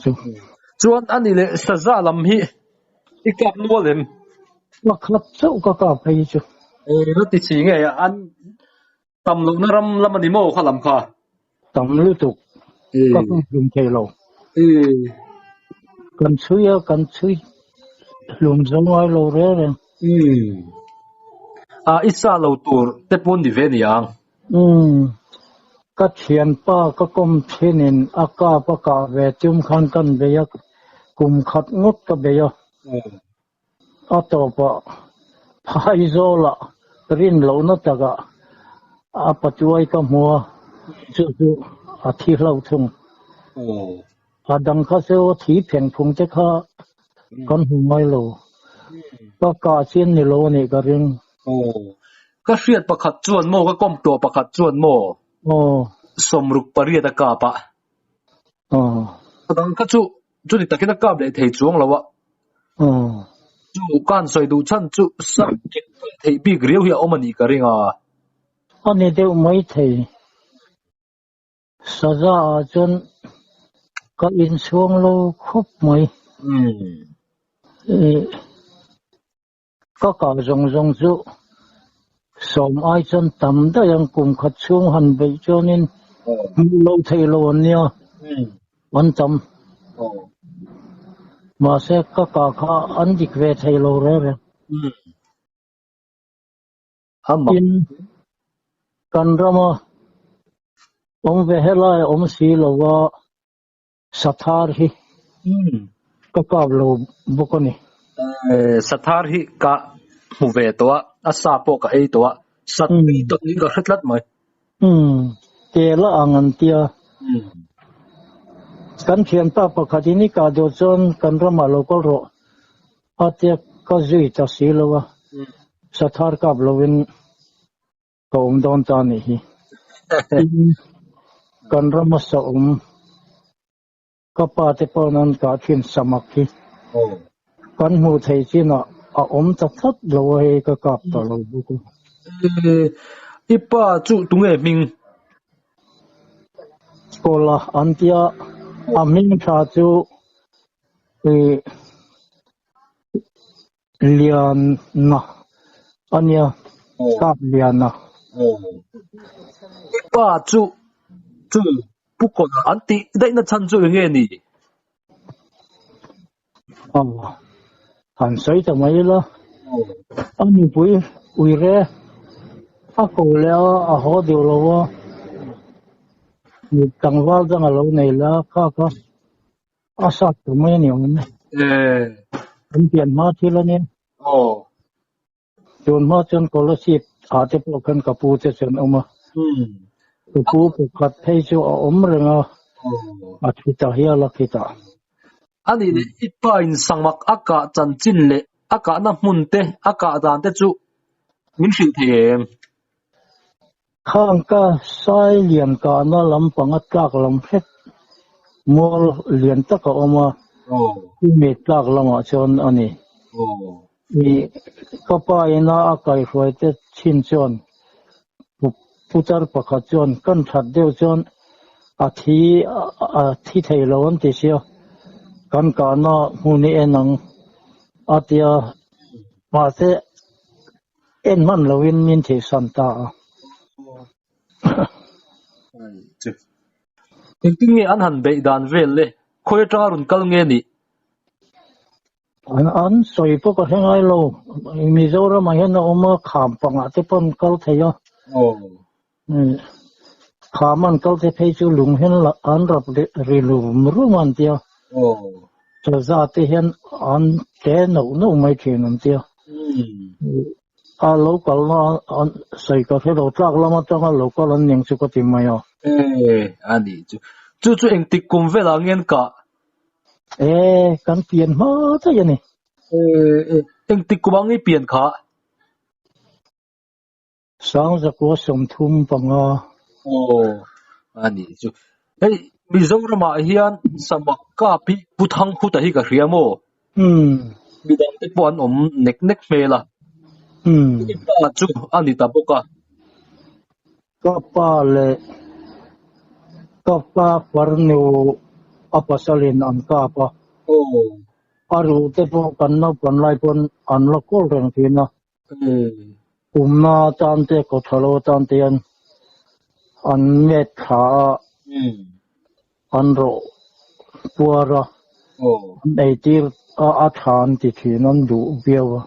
Chu. Chuan ani leh saza lam hi i kap nual em? Pakhat chauh ka kap phei chu. Eng a ti si nge an tam lohna ram lam a ni maw kha lam kha? Tam lutuk ka kap hlum thei lo. Kan chhui a, kan chhui hlum zo ngai lo reng reng. A i sa lo tur te pawn ni ve niang. Umm, ka thianpa ka kawm thinin a kap a kah ve tum khan kan bei a, kum khat ngawt ka bei a. A tawpah Phaizawlah rin lohna takah a patuai ka hmu a, chu chu a thi hlauh thung. A dang kha chu a thi pheng phung te kha kan hmu ngai lo. Ka kah chian ni lo a nih ka ring. Aw. Ka hriat pakhat chuan maw, ka kawm tawh pakhat chuan maw? Aw. 68 a kap a. Aw. A dang kha chu chuti takin a kap leh thei chuang lo a. Aw. Chu kan sawi duh chhan chu sak theih bik riau hi a awm a nih ka ring a. A ni deuh mai thei. Saza ah chuan ka inchhuang lo khawp mai. Ka kah zawng zawng chu sawm ai chuan tam daih ang kum khat chhung han beih chuanin hmuh loh theih loh an nia an tam. Mahse ka kah kha an dik ve thei lo reng reng. Tin, kan rama awm ve helai a awm si lo a, Sathar hi ka kap lo bawk a ni. Sathar hi ka hmu ve tawh a, a sa pawh ka ei tawh a, sat tui tak niin ka hre tlat mai. Umm, tel a ang an tia. Kan thianpa pakhatin i kah duh chuan kan ramah lo kal rawh a tia ka zui ta si lo a, Sathar kap lovin ka awm dawn ta nih hi. Tin, kan rama sa awm ka pa te paw'n an kah thin samak hi kan hmuh theih chinah a awm ta tlat lo a hei ka kap ta lo bawk a. I pa chu tunge hming? Kawla an tia a hming tha chu Liana a nia, Kap Liana. I pa chu chu Pu Kawla an tih daihna chhan chu eng nge ni? Aw, han sawi ta mai ila, a nupui uire a ko leh a, a haw duh lo a, tlangval dang a lo nei la kha kha. A sat tur mai a ni awm e. Kan pian hma thil a nia. Tun hma chuan scholarship ah te pawh khan ka pu te chuan awm a. Ka pu pakhat phei chu a awm reng a, a thi ta hial a khitah. A nih leh i pa in sangmak a kah chanchin leh a kahna hmun te a kah dan te chu min hrilh thei em? Khang ka sai lian kahna lampanga tlak lam hret mual lian tak a awm a, chumi tlak lamah chuan a ni. I ka pa ina a kaihruai te chin chuan putar pakhat chuan kan that deuh chuan a thi a thi thei lo an ti sia, kan kahna hmun i en ang a tia, mahse En hman loin min thihsan ta a. Engtin nge an han beih dan vel le? Khawi atanga rawn kal nge nih? An an sawi pawh ka hre ngai lo. Mizoramah hian a awm a, kham pangah te pawh an kal thei a. Kham an kal te phei chu lung hian an rap ri rum rum an tia. Chaza te hian an tle noh noh mai thin an tia. A lo kalna an sawi ka hre lo tlak lam atanga lo kal an ning chu ka ti mai a. A nih chu. Chu chu engtik kum velah nge an kah? E, kan pian hma daih a ni. Engtik kum ah nge i pian khah? Sangzakua 35. Aw, a nih chu. Hei, Mizoramah hian samak kap hi Pu Thangkhuta hi ka hria maw? Umm. Midang te pawh an awm nek nek hmel a. Umm. I pa chu a ni ta bawk a. Ka pa leh ka pa farnu. A pasalin an kap a. A ruh te pawh kan naupan lai pawn an la kawl reng thin a. Pumna atan te kawthalo atan te hian an met thla a, an rawh puar a, an eitir a, a tha an ti thin, an duh viau a.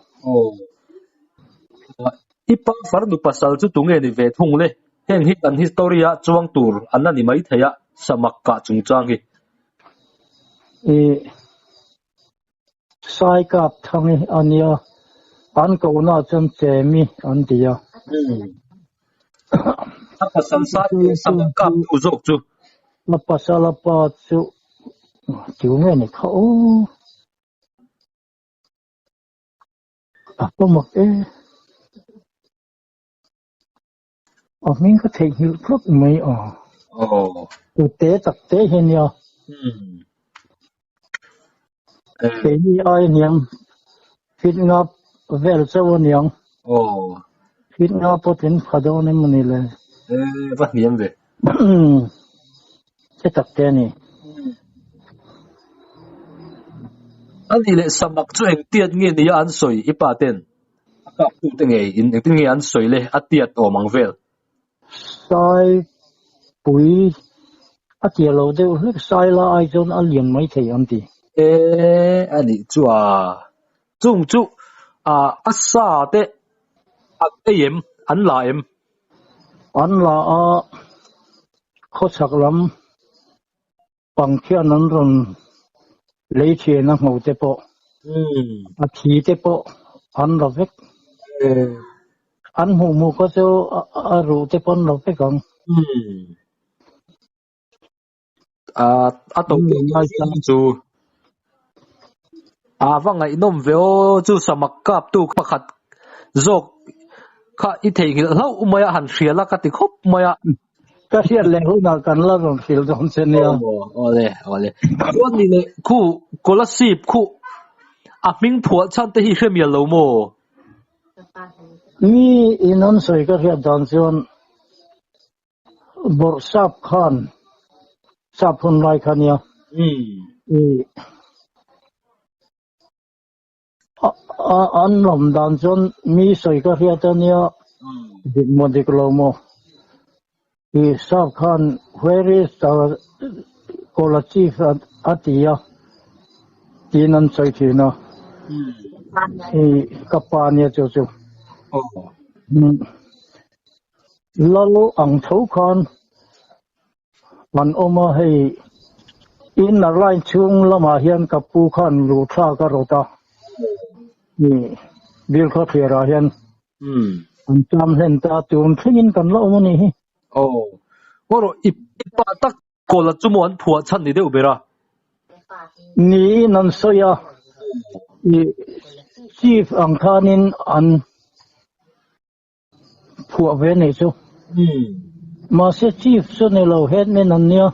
I pa farnu pasal chu tunge ni ve thung le? Heng hi kan history ah chuang tur an la ni maithei a, samak kah chungchang hi. I Sai kap thang hi a nia, an kohna chuan Chemi an ti a. A pasal sai samak kap tu zawk chu. A pasal a pa chu tu nge ni kha aw. A pa mak e. A hming ka theihnghilh tlat mai a. Tu te tak te hi a nia. Keini ai aniang fit nga vel chauh aniang. Fit nga pawh tling pha dawn em ani le. Va hniam ve. Te tak te a ni. A nih leh samak chu engtiat nge nia an sawi i pa ten? A kaptute ngei in engtin nge an sawi le a tiat awm ang vel? Saipui a tia lo deuh hlek sai la ai chuan a lian mai thei an ti. E a nih chu a, chung chu a a sa te an ei em, an la em? An la a, khawchhak lam Pang khian an rawn lei thian a ngho te pawh, a thi te pawh an la vek. An hmuh hmuh kha chu a ruh te pawh an la vek ang. A to chu a va ngaihnawm ve aw chu samak kaptu pakhat zawk kha i theihnghilh hlauh mai a han hria la ka ti khawp mai a. Ka hriat leh hunah kan la rawn hrilh dawn che nia. Awle, awle. Chuan ni leh khu Kolasib khu a hming phuah chhan te hi hre mial lo maw? Mi in an sawi ka hriat dan chuan Bawrhsap khan sap hun lai kha nia. I An lawm dan chuan mi sawi ka hriat a nia, dik maw dik lo maw? I sap khan where is the Kola chief a ti a tiin an sawi thin a, i ka pa nia chu chu. Lal ang tho khan An awm a, hei inner line chhung lamah hian ka pu khan luh thlak a rawt a, i Bilkhawthlir ah hian an cham hlen ta, tun thlengin kan la awm a nih hi. Aw, aw rawh, i pa tak kawl a chu maw an phuah chhan ni deuh ber a? Niin an sawi a, i chief ang khanin an Phuah ve nei chu. Mahse chief chu ni lo headman an nia.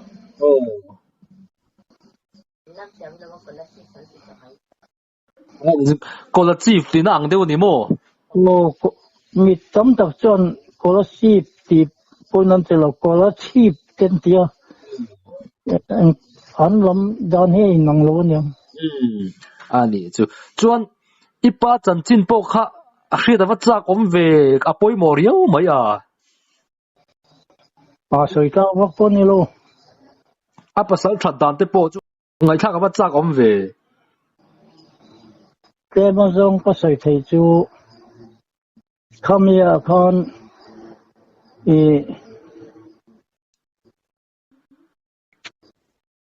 Kola chief tihna ang deuh a ni maw? Aw, mi tam tak chuan Kola chief tih pawhin an ti lo, Kola chief te an ti a. An lam dan hi a inang lo a niang. A nih chu. Chuan I pa chanchin pawh kha a hriat a va chak awm ve, a pawimawh riau mai a. Pa sawi tlak vak pawh ni lo. A pasal that dan te pawh chu ngaihthlak a va chak awm ve. Tlem a zawng ka sawi thei chu khami ah khan i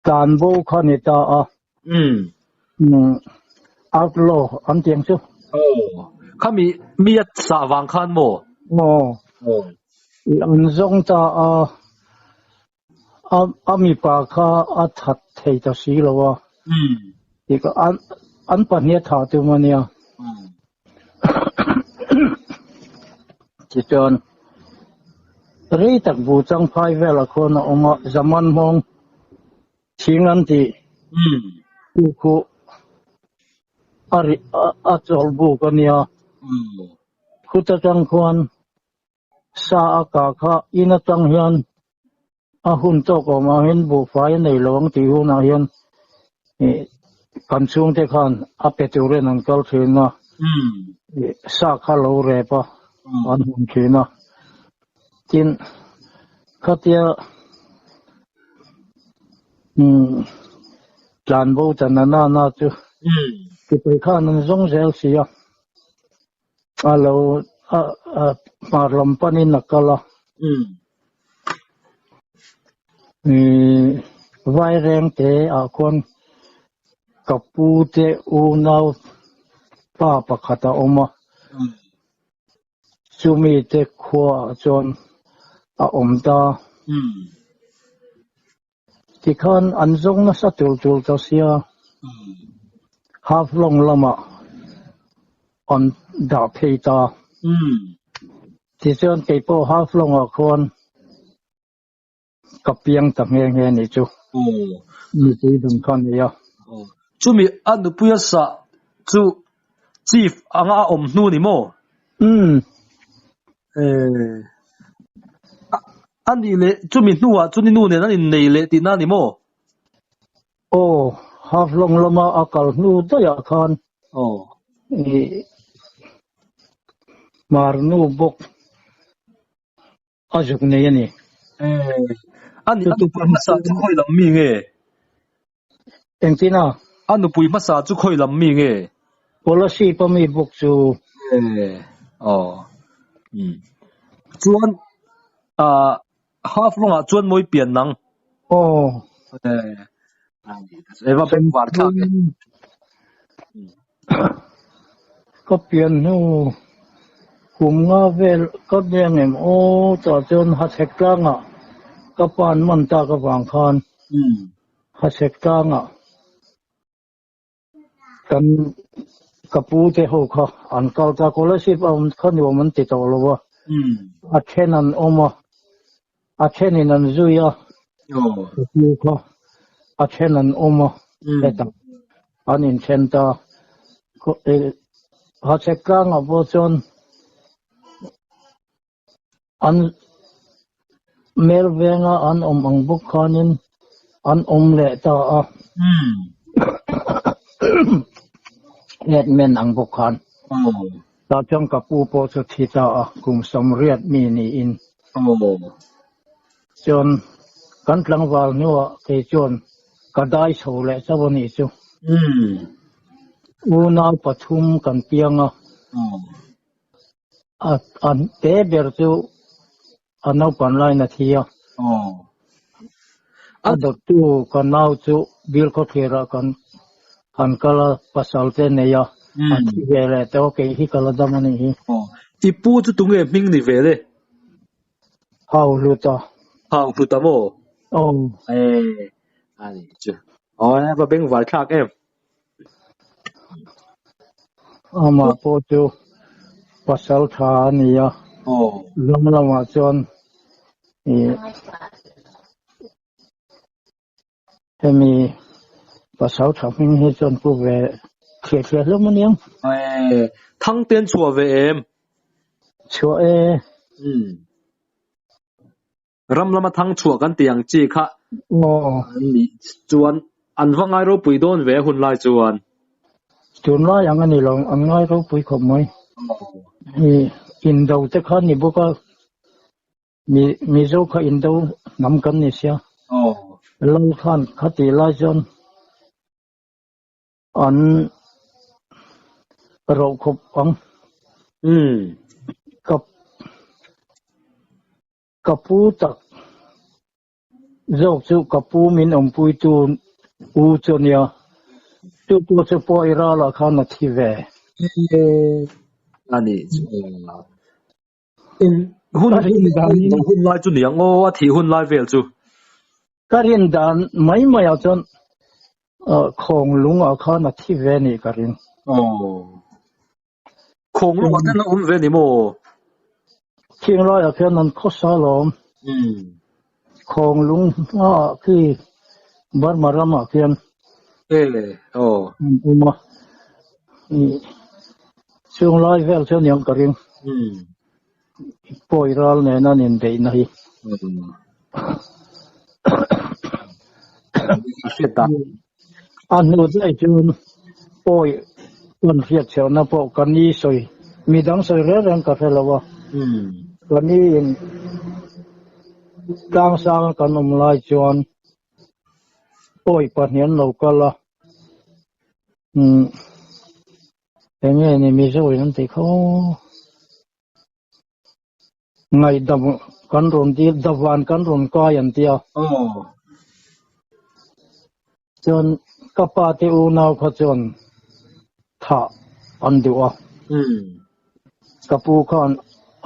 Tlanbo kha ni ta a. Umm. Outlaw an ti ang chu. Aw. Khami mi a sah vang khan maw? Aw. I an zawng ta a, a a mipa kha a that thei ta si lo a. Tih kha an an pahnih a thah tum a nia. Tichuan rei tak bu chang phai velah khuan a awm a, Zaman hmawng thing an tih chu khu a ri a chawl buk a nia. Khuta tang khuan sa a kah kha in atang hian. A hun tawk awmah hian buhfai a nei lo ang tih hunah hian kan chhungte khan a pe turin an kal thin a, sa kha lo rep a, an hun thin a. Tin, khatia tlanbo ta na na na chu sipai khan an zawng zel si a, a lo hmar lam panin a kal a. Vairengte ah khuan ka pu te unau pa pakhat a awm a, chumi te khua ah chuan a awm ta. Tikhan an zawng nasa tul tul ta sia, Haflong lamah an dah phei ta. Tichuan keipawh Haflong ah khuan ka piang ta nghe nghe nih chu. Nupui dang kha a nei a. Chumi a nupuia sah chu Chief anga a awm hnu ni maw? Umm. A nih leh chumi hnuah chu ni nu nen an innei leh tihna a ni maw? Aw, Haflong lama a kal hnu daihah khan Hmar nu bawk A zuk nei a ni. A ni, a nupui hmasa chu khawi lam mi nge? Engtin a? A nupui hmasa chu khawi lam mi nge? Kolasib a mi bawk chu. Aw. Chuan half lawngah chuan mawi pian nang. Aw. Eva bengvar thlak e. Ka pian hnu kum nga vel ka nia ngem aw tah chuan Hachhek tlangah ka pan man tak avang khan Hachhek tlangah kan ka pu te ho kha an kal ta scholarship a awm kha nuam an ti tawh lo a, a then an awm a, a thenin an zui a, ka pu kha a then an awm a, hetah an inthen ta. Hachhek tlangah pawh chuan an mel venga an awm ang bawk khanin an awm leh ta a, headman ang bawk khan. Tah chuan ka pu pawh chu thi ta a, kum 80 mi niin. Chuan kan tlangval hnuah kei chuan ka dai chho leh chauh a nih chu. Unau pathum kan piang a, a te ber chu a naupan lain a thi a. A dawttu ka nau chu Bilkhawthlir-ah kan han kal a, pasal te nei a, a thi ve leh tawh a, kei hi ka la dam a nih hi. I pu chu tunge hming ni ve le? Hau hlut a. Hau hlut a maw? Aw. E, a nih chu. Aw, a va bengvar thlak em. Amah pawh chu pasal tha a ni a. Aw. Ram lamah chuan ih hemi pasal tha hming hi chuan pu ve thliah thliah hlawm a niang. E, Thangte an chhuah ve em? Chhuah e. Umm. Ram lama thang chhuah kan tih ang chi kha an nih chuan an va ngai ropui dawn ve a hun lai chuan. Tunlai ang a ni lo, an ngai ropui khawp mai. Indo te kha ni bawk a, Mizo kha indo hnam kan ni sia. Lal khan khatih lai chuan An roh khawp ang. Ka ka pu tak zawk chu ka pu min awmpuitu u chu a nia. Chu pawh chu pawh i ralah khan a thi ve. A nih chu. Hun hun lai chu niang aw a thih hun lai vel chu. Ka rin dan mai mai ah chuan khawng lung ah khan a thi ve nih ka ring. Aw. Khawng lung ah ten a awm ve ni maw? Khing lai ah khian an khawsa alawm. Khawng lung hma ah khi Burma ram ah khian. E aw. An awm a. Chung lai vel chu aniang ka ring. Pawi ral nena an inbeihna hi. I hriat dan. A hnu daih chuan pawi kan hriat chhiahna pawh ka ni sawi, midang sawi reng reng ka hre lo a. Ka ni in tlang sang a kan awm lai chuan pawi pahnih an lo kal a. Eng nge ni Mizo in an tih kha aw. Ngaihdam kan rawn dil, davan kan rawn kai an tia. Chuan ka pa te unau kha chuan thah an duh a. Ka pu khan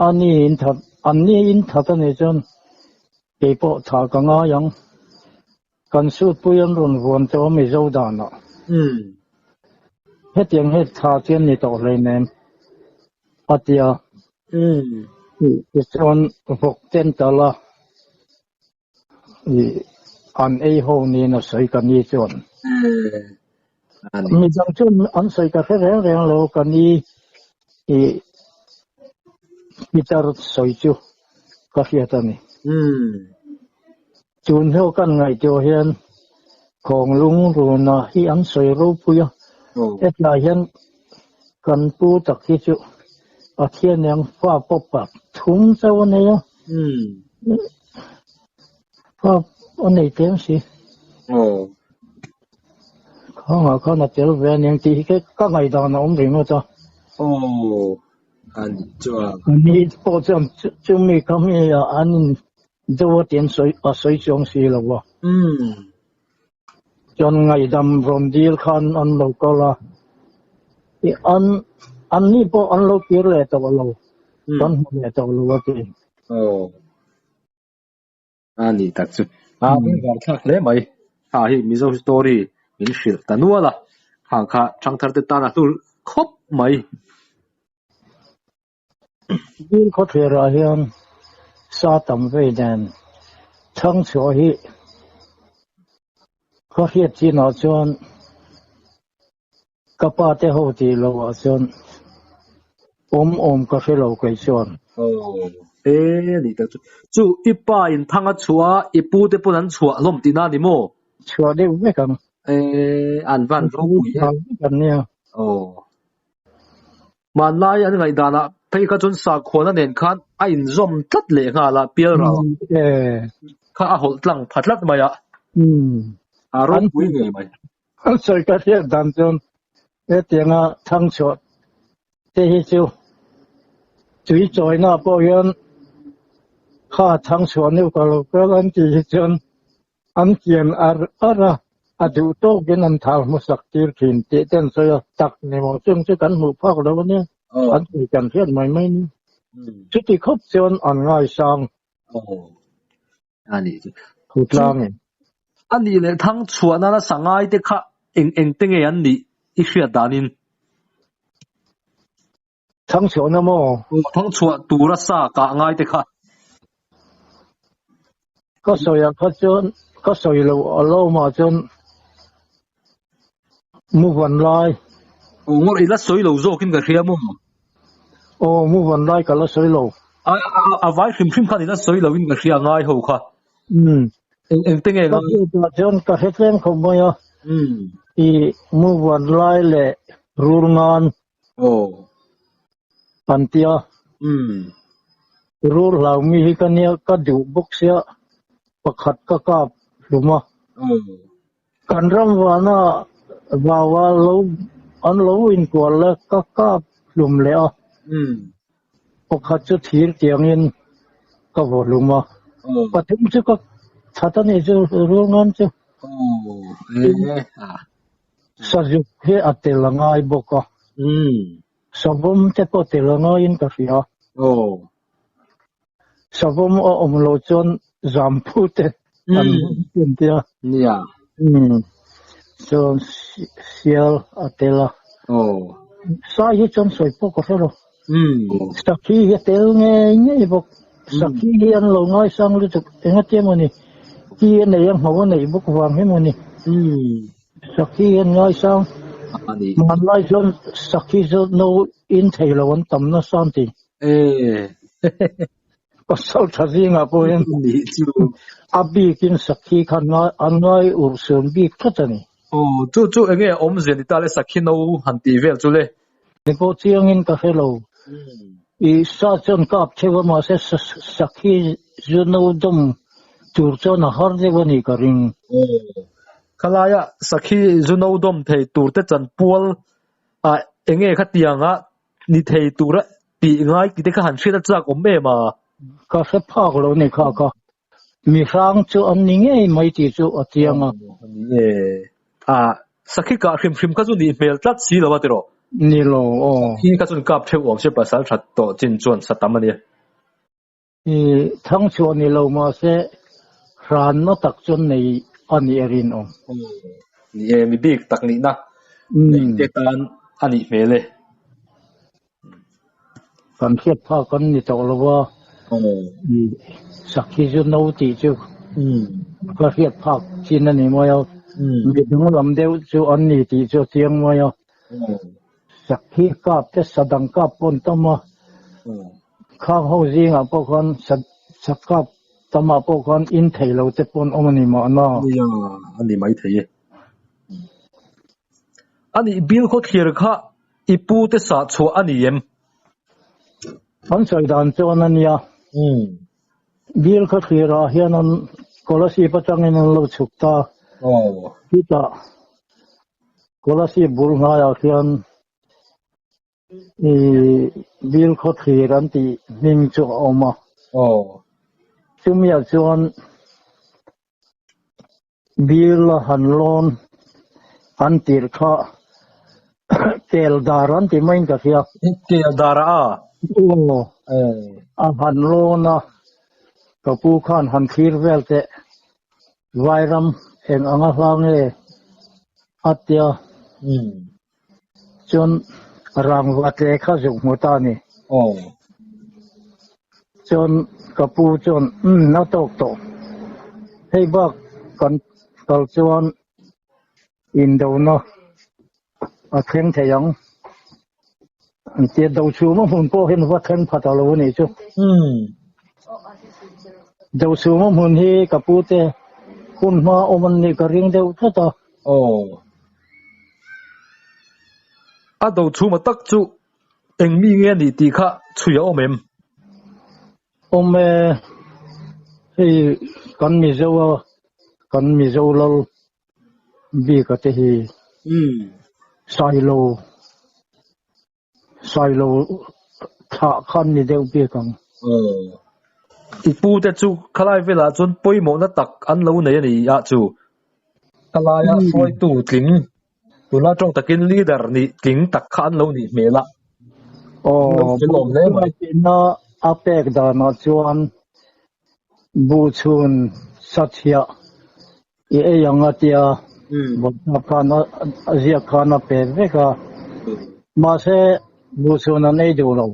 a ni in that, an ni in that a nih chuan kei pawh thah ka ngai ang. Kan sutpui an rawn vuan tawh a Mizo danah. Hetiang hi tha chian ni tawh hleinem a ti a. Tichuan vawk ten tal a an ei ho niin a sawi ka ni chuan. Midang chuan an sawi ka hre reng reng lo ka ni Peter sawi chu ka hriat a ni. Tun hnu kan ngaihtuah hian Khawnglung runa hi an sawi ropui a, hetlai hian kan pu tak hi chu Pathian eng fa pawh pa thum chauh a nei a, fa a nei tlem si. Khangah khan a tel ve aniang tih hi ka ngaihdan a awm ringawt a. Ni pawh chuan chumi kha mi an in Deuh a ti an sawi a sawi chuang si lo a. Chuan ngaihdam rawn dil khan an lo kal a, i an an ni pawh an lo kir leh tawh lo, kan hmu leh tawh lo a ti. Aw. A nih tak chu. A bengvar thlak hle mai. Kha hi Mizo story min hrilh ta nual a, khang kha thangthar te tan a hlu khawp mai. Dil khawthlir ah hian sa tam vei nen thang chhuah hi ka hriat chinah chuan ka pa te ho tih loh ah chuan awm awm ka hre lo kei chuan. Aw e ni tak chu. Chu i pa in thang a chhuah a, i pu te pawn an chhuah hlawm tihna a ni maw? Chhuah deuh vek ang. E an van ropui em. Kan nia. Aw. Hmanlai an ngaihdanah phei kha chuan sakhuana nen khan a inzawm tlat leh nghal a, pialral kha a hawlh tlang pha tlat mai a, a ropui ngei mai. An sawi ka hriat dan chuan hetianga thangchhuah te hi chu tui chawina pawh hian kha thangchhuah neuh ka lo kal an tih hi chuan An kian ar ar a, a duh tawkin an thal hmasak tir thin tih te an sawi a, tak ni maw chung chu kan hmuh phak lo ania, an sawi kan hriat mai mai nia. Chuti khawp chuan an ngaisang thu tlang in. A nih leh thang chhuah nana sangai te kha eng eng te nge an nih i hriat danin? Thang chhuahna maw? Thang chhuah tura sa kah ngai te kha. Ka sawi ah kha chuan ka sawi lo a lawmah chuan mu van lai. Aw ngawr i la sawi lo zawkin ka hria maw? Aw mu van lai ka la sawi lo. A a vai hrim hrim khan i la sawi lo in ka hria ngai ho kha. Umm. Eng eng te nge ngai? Ka hriat ah chuan ka hre tlem khawp mai a. Umm. I mu van lai leh rul ngan. Aw. An tia. Umm. Rul hlau mi hi ka nia ka duh bawk sia pakhat ka kap hlum a. Aw. Kan ram vana vaua lo an lo inkual la ka kap hlum leh a. Umm. Pakhat chu thir tiangin ka vaw hlum a. Aw. Pathum chu ka that a nih chu rul ngam chu. Aw. E. Ah. Sazuk hi a tel a ngai bawk a. Savawm te pawh tel a ngaiin ka hria. Savawm a awm loh chuan zamphu te an hmang thin a. Nia. Chuan sial a tel a. Sai hi chuan sawi pawh ka hre lo. Sakhi hi a tel ngei ngei bawk. Sakhi hi an lo ngaisang lutuk engatia mawni ki a nei a ngho a neih bawk vang hi mawni. Sakhi hi an ngaisang. Hmanlai chuan sakhi chu no in thei lo an tam nasa an ti. Pasal tha zingah pawhin Nih chu. a bikin sakhi kha an ngai urhsun bik tlat a ni. Aw, chu chu enge awmzia ni ta le sakhi no han tih vel chu le? Ni pawh chiangin ka hre lo. I sa chuan kap theuh a mahse sakhi zu no dawm tur chuan a har deuh a nih ka ring. Aw, khalaia sakhi zu no dawm thei tur te chanpual ah enge khatianga ni thei tura tih ngai tih te kha han hriat a chak awm em a? Ka hre phak lo ni kha ka mi hrang chu an ni ngei mai tih chu a chiang a. Ni e. A sakhi kah hrim hrim kha chu nih hmel tlat si lo a tiraw? Ni lo aw. Sakhi kha chuan kap theuh awm se pasal that tawh chin chuan sa tam a nia. I thangchhuah ni lo mahse hranna tak chuan nei a nih a rinawm. Ni e, mi bik tak nihna nei te tan a nih hmel e. Kan hriat phak an ni tawh lo a, sakhi chu no tih chu ka hriat phak chin a ni mai a, mi danglam deuh chu an ni tih chu a chiang mai a. Sakhi kap te sadang kap pawh an tam a, khang ho zingah pawh khan sakap tamah pawh khan in thei lo te pawh an awm a ni mahna. Nia, a ni mai thei e. A nih bil khawthlir kha i pu te sah chhuah a ni em? An sawi dan chuan a nia. Bil khawthlirah hian an Kolasib atangin an lo chhuk ta. Chutah Kolasib bul hnaiah khian i bil khawthlir an tih hming chu a awm a. Chumiah chuan bil a han lawn an tirh kha kel dar an ti maiin ka hria. Kel dar a? Aw, a han lawn a, ka pu khan han thlir vel teh. Vairam eng anga hla nge a tia chuan rangva tle kha zuk hmu ta a ni. Chuan ka pu chuan umm a tawk tawh. Hei bak kan kal chuan indona a thleng thei ang. An tia Dochhuma hmun pawh hian va thleng phat a lo a nih chu. Dochhuma hmun hi ka pu te hun hma awm an nih ka ring deuh tlat a. Aw. A Dochhuma tak chu eng mi nge a nih tih kha chhui a awm em? Awm e, hei kan Mizo a, kan Mizo lal bik a te hi Sailo Sailo thlah khan ni deuh bik ang. I pu te chu khalai velah chuan pawimawhna tak an lo nei a ni ah chu khalaia hruaitu tling tuna tawng takin leader nih tling tak kha an lo nih hmel a. An lo fel awm hle mai. A pek danah chuan Buhchhun sathiah i ei ang a tia Bawlhhlawh khan a ziak khan a pe vek a, mahse buhchhun an ei duh lo.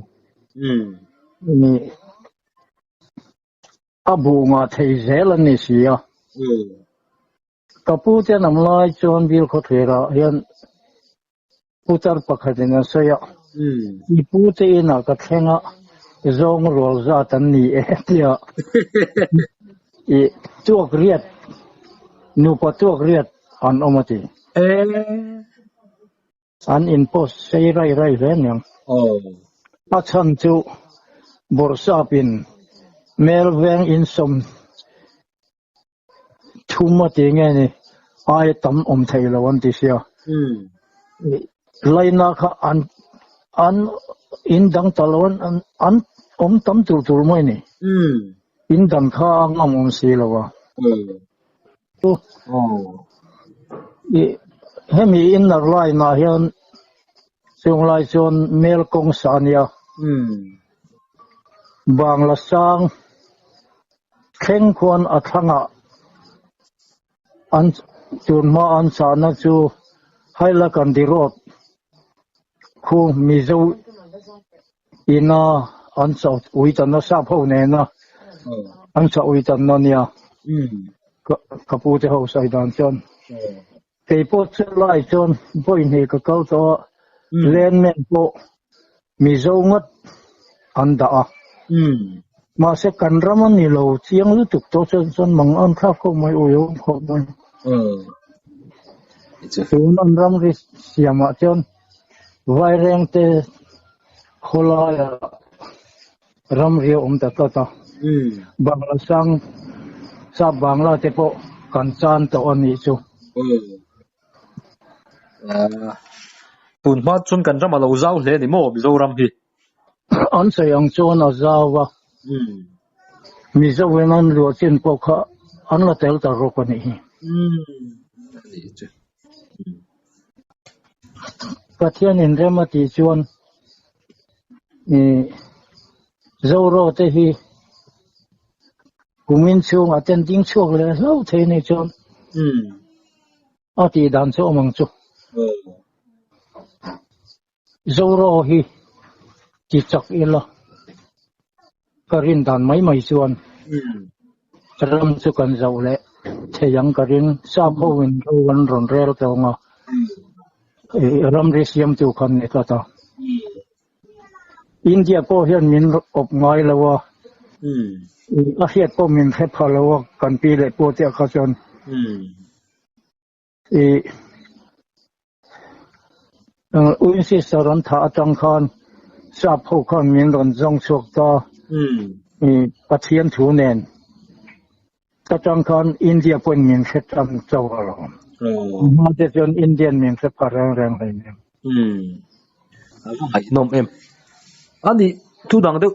A buh ngah thei zel an ni si a. Ka pu te an awm lai chuan Bil khawthlir-ah hian putar pakhatin an sawi a, I pu te inah ka thleng a, zawng rual zat an ni e tia i tuak riat, nupa tuak riat an awm a ti. An in post sei rai rai hle aniang. A chhan chu Bawrhsapin Melveng insawm Thum a ti nge ni, ai tam awm thei lo an ti sia. Laina kha an an in dang ta lo an an awm tam tur tur mai ni. In dan kha a ngam awm si lo a. Hemi inner line ah hian chung lai chuan mel kawng sa a nia. Bangla sang Thleng khuan a thlangah an tunhma an chahna chu Hailakandi Road khu Mizo ina an chah uitanna sap ho nena an chah uitanna nia ka pu te ho sawi dan chuan kei pawh chu lai chuan vawi hnih ka kal tawh a landman pawh Mizo ngawt an dah a. Mahse kan ram a ni lo chiang lutuk tawh chuan chuan mang an thlak khawp mai uiawm khawp mai. Tun an ramri siamah chuan Vairengte khawlaia ramri a awm ta tlat a, Bangla sang sap Bangla te pawh kan chan tawh a nih chu. Tun hma chuan kan ram a lo zau hle a ni maw Mizoram hi? An sawi ang chuan a zau a, Mizo in an luah chin pawh kha an la tel ta rawk a nih hi. Pathian in rem a tih chuan Zoro te hi kumin chhungah ten ding chhuak leh hlauh thei a nih chuan a tih dan chu awm ang chu. Zoro hi ti chak ila ka rin dan mai mai chuan ram chu kan zoh leh thei ang ka ring. Sap ho in ro an rawn rel tawng a, ramri siamtu khan ni tlat a. India pawh hian min awp ngai lo a, a hriat pawh min hre pha lo a kan pi leh pu te ah kha chuan. I Winchester an thah atang khan sap ho khan min rawn zawng chhuak ta i Pathian thu nen atang khan India pawhin min hre tan chauh alawm. Hma te chuan Indian min hre pha reng reng hleinem. A va ngaihnawm em. Ani thu dang deuh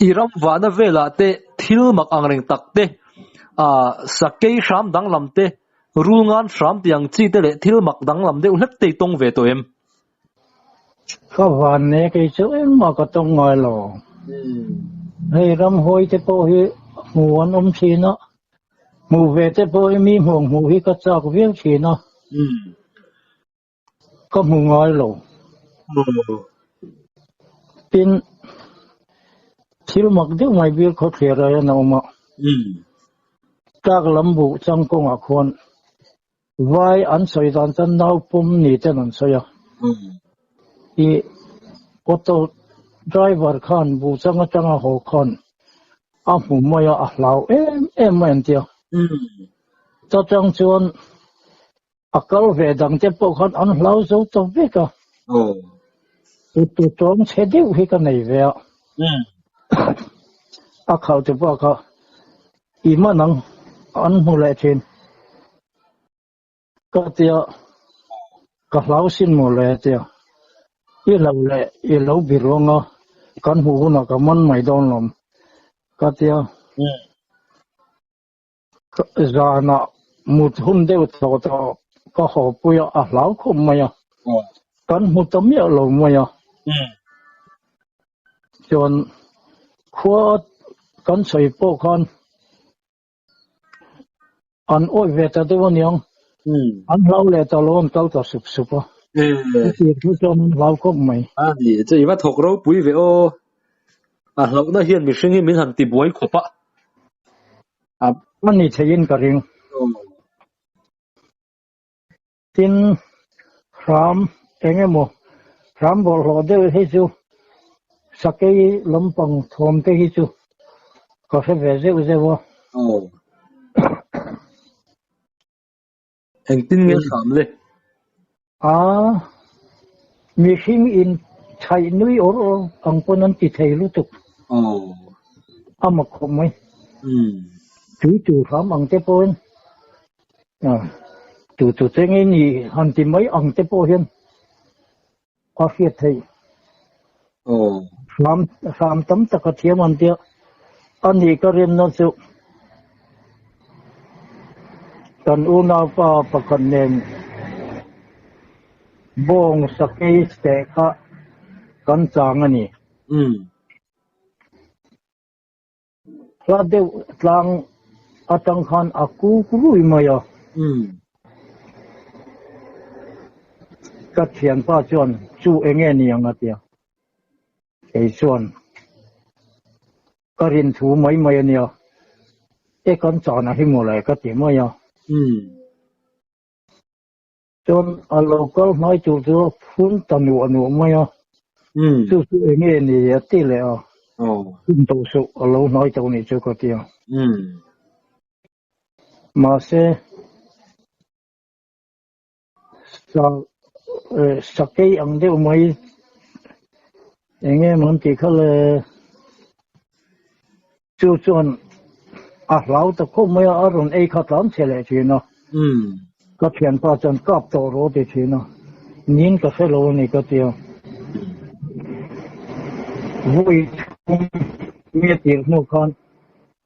i ram vahna velah te thil mak ang reng tak te ah sakei hram danglam te Rul ngan hram tih ang chi te leh thil mak danglam deuh hlek te i tawng ve tawh em? Ka van ne kei chu engmah ka tawng ngai lo. Hei ramhuai te pawh hi hmu an awm thin a, hmuh ve te pawh hi mi hmuh ang hmuh hi ka chak viau thin a. Ka hmu ngai lo. Tin, thil mak deuh mai bil khawthlir ai an awm a. Tlak lam buh chang kawngah khuan vai an sawi dan chuan nau pawm ni ten an sawi a. I auto driver khan buh chang atanga haw khan a hmu mai a, a hlau em em mai an ti a. Ta chang chuan A kal ve dang te pawh khan an hlau zo ta vek a. Utu tawng chhe deuh hi ka nei ve a. A khauh te pawh kha i man ang an hmu leh thin. Ka tia ka hlau sin maw le tia i lo leh i lo bi ruang a kan hmuh hunah ka man mai dawn lawm ka tia. Zanah mut hun deuh tawh tawh ka haw pui a, a hlau khawp mai a. Kan hmu ta miah lo mai a. Chuan khua kan sawi pawh khan an awih ve ta deuh aniang. An hlau leh ta lo an kal ta sup sup a. Chuti thu chuan an hlau khawp mai. A ni, chu i va thawk ropui ve aw. A hlauhna hian mihring hi min han tibuai khawp a. A ni theiin ka ring. Tin, hram eng emaw, hram bawlhhlawh deuh hi chu sakei lampang thawm te hi chu ka hre ve zeuh zeuh a. Engtin nge hram le? A, mihring in chhaih nui awr awr ang pawn an ti thei lutuk. A mak khawp mai. Tui tur hram ang te pawhin, tu tu che nge ni han ti mai ang te pawh hian a hriat theih. Hram hram tam tak a thiam an tia, a nih ka rinna chu kan unaupa pakhat nen bawng sakei teh kha kan chang a ni. Hla deuh tlang atang khan a kuk rui mai a. Ka thianpa chuan chu eng nge ni ang a tia. Kei chuan ka rin thu mai mai a nia. E kan chana hi mawle ka ti mai a. Chuan a lo kal hmai tur chu a phun ta nuah nuah mai a, chu chu eng nge ni a ti leh a. Hun tawh suh a lo hnai tawh nih chu ka ti a. Mahse, sa sakei ang deuh mai eng nge maw an tih kha le chu chuan a hlau ta khawp mai a, a rawn ei kha tlan chhe leh thin a. Ka thianpa chuan kap tawh rawh a ti thin a, nin ka hre lo a ni ka ti a. Vawi thum mi a tirh hnu khan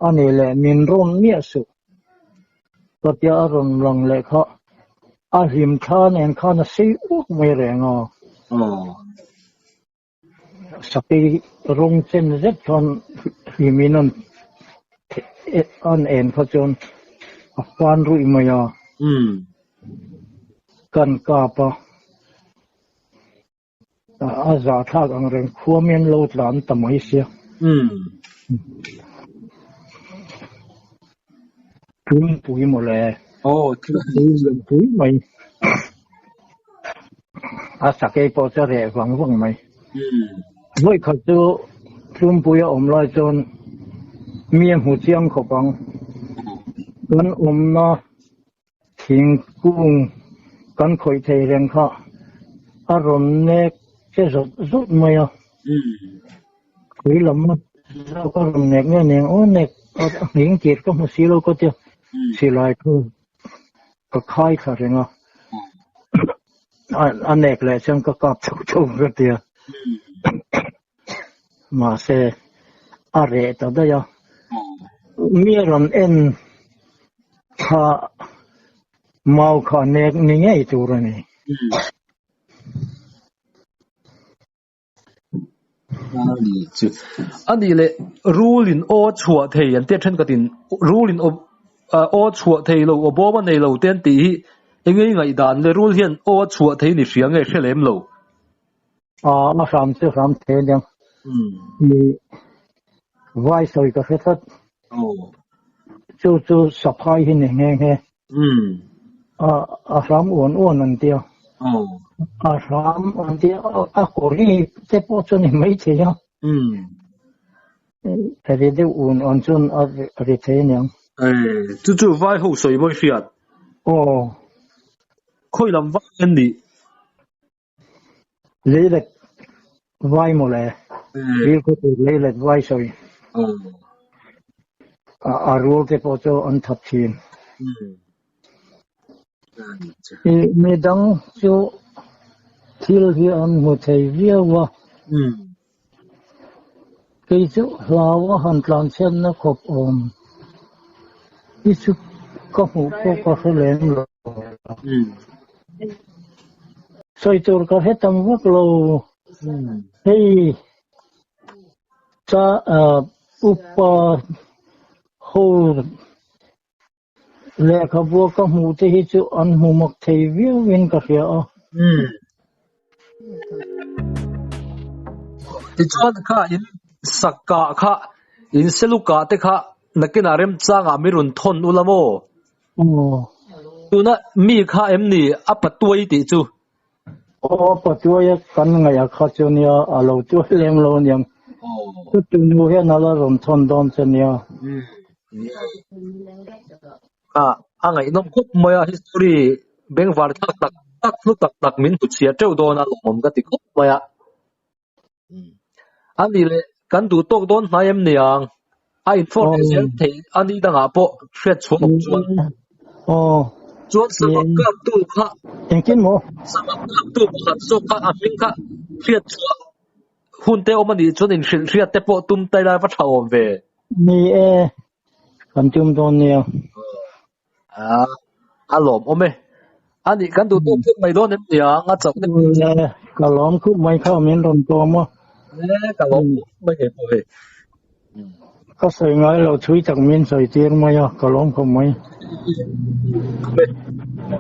a ni leh min rawn miah suh ka tia a rawn lang leh kha a hlim thla nen khan a sei uak mai reng a. Sakei rawng chen zet khan hlimin an en kha chuan a fan ruih mai a. Kan kap a. A zahthlak ang reng khua mian lo tlan ta mai sia. Tlungpui mawle. Aw, tlungpui mai. A sakei pawh chu a reh vang vang mai. Vawi khat chu tlungpui a awm lai chuan mi a hmu chiang khawp ang. Kan awmna Thingkung kan khawih thei reng kha a rawn nek che zawt zawt mai a. Khui lam zawk a rawn nek nge nen aw nek a nghing tir ka hmu si lo ka tia silai thu ka khai thla reng a. A nek leh chuan ka kap chho chho ka tia. Mahse a reh ta daih a. Mi a rawn en kha mau kha nek ni ngei tur a ni. A nih leh rulin aw chhuah thei an tia thenkhatin rulin aw chhuah thei lo aw bawm a nei lo te an tih hi eng nge i ngaihdan le rul hian aw a chhuah thei ni hria nge hre lem lo. A hram chu hram thei aniang. I vai sawi ka hre tlat. Chu chu saphai hi ni nghe nghe. A hram uan uan an tia. A hram an tia a kawri te pawh chu ni mai thei a. Ri deuh un uan chuan a ri thei aniang. Chu chu vai ho sawi mawi hriat. Aw. Khawi lam vai an nih? Leilet vai maw le? Dil khaw tur leilet vai sawi. A rual te pawh chu an that thin. I midang chu thil hi an hmu thei viau a. Kei chu hlau a han tlanchhiatna khawp awm hi chu ka hmuh pawh ka hre lem lo. Sawi tur ka hre tam vak lo. Hei cha upa ho Lehkhabu ka hmuh te hi chu an hmu mak thei viau in ka hria a. Tichuan kha in sakah kha in selukah te kha nakinah remchangah mi rawn thawn ula maw? Tuna mi kha em ni a patuai tih chu? Aw a patuai a kan ngaih a kha chu nia a lo tuai lem lo aniang. Chu tunu hian a la rawn thawn dawn che nia. A ngaihnawm khawp mai a history bengvar thlak tak tak hlu tak tak min hmuchhia teuh dawn a lawmawm ka ti khawp mai a. A nih leh kan duh tawk dawn hnai em niang? A infawr leh zel theih a ni dangah pawh hriat chhuah awm chuan. Chuan samak kaptu kha Engtin maw? Samak kaptu pakhat zawk kha a hming kha hriat chhuah hun te awm a nih chuan inhrilh hriat te pawh tum tai lai va tha awm ve. Ni e, kan tum dawn nia. A lawm awm e. A nih kan duh tawk khawp mai dawn em niang a chauh deuh. Le, ka lawm khup mai kha min rawn tawm a. Le, ka lawm khawp mai kei pawh hei. Ka sawi ngai lo thui tak min sawi tir mai a, ka lawm khawp mai.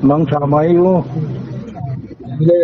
Mang tha mai u. Le.